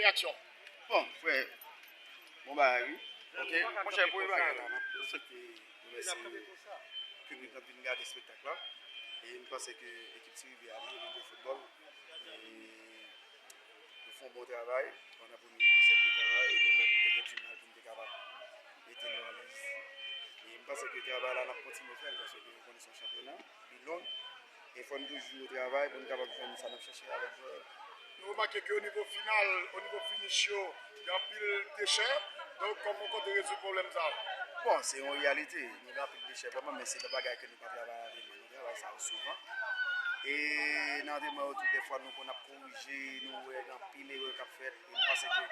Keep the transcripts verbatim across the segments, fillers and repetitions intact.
Reyaksyon. Bon, frè, bon bagay, wi. Ok, monchè, premye bagay la, m ap swete remèsye piblik lan k vin gade espektak la. E m panse ke ekip Ti Rivyè a li vin jwe foutbòl. E yo fè yon bon travay pandan premye e dezyèm mitan an, e nou menm nou te gen dimal pou nou te kapab mete nou alèz. E m panse ke travay la n ap kontinye fè l, paske nou konnen se yon chanpyona, li long, e fò n toujou travay pou n kapab jwenn sa n ap chèche avèk jwè yo. Nou remake ke o nivo final, o nivo finish yo, gen anpil dechè. Donk, kòman w konte rezoud pwoblèm sa yo? Bon, se yon reyalite. Nou gen anpil dechè vrèman, men se yon bagay ke nou pa travay avè nou. Nou travay sa yo souvan. E nan antrenman yo tou, dèfwa nou konn ap korije, nou wè gen anpil erè k ap fèt. E m panse ke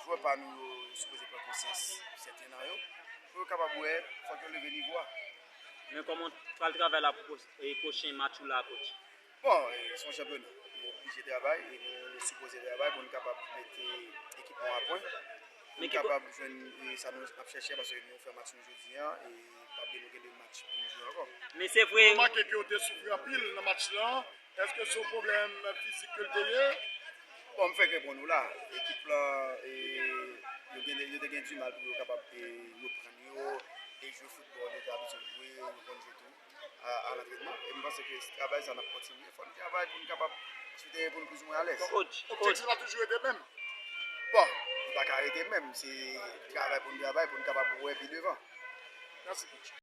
jwè pa nou yo sipoze pran konsyans, sèten nan yo, pou yo kapab wè, fòk yo leve nivo a. Men kòman w pral travay la pou pwo- e pwochen match ou la, coach? Bon, e, se yon chanpyona. Nou oblije travay e nou, nou sipoze travay pou nou kapab mete ekip nou a pwen. Pou Men nou ki ko- kapab jwenn e, sa nou ap chèche paske nou fè match nou jodi a e pa bliye nou gen de match pou nou jwe ankò. Men se vre, Nou remake ke w te soufri anpil nan match lan. Èske se yon pwoblèm fizik ke l te ye? Bon, m fèk reponn ou la. Ekip lan, e, yo gen, yo te gen dimal pou yo kapab e, reprann yo e jwe foutbòl yo te abitye jwe, yo konn jwe tou a, a lantrenman. E m panse ke travay sa n ap kontinye. Fò n travay pou n kapab sou teren pou n plizoumwen alèz. Coach, Objektif la toujou rete menm. Bon, li pa ka rete menm. Se travay pou n travay pou n kapab wè pi devan. Mèsi, coach.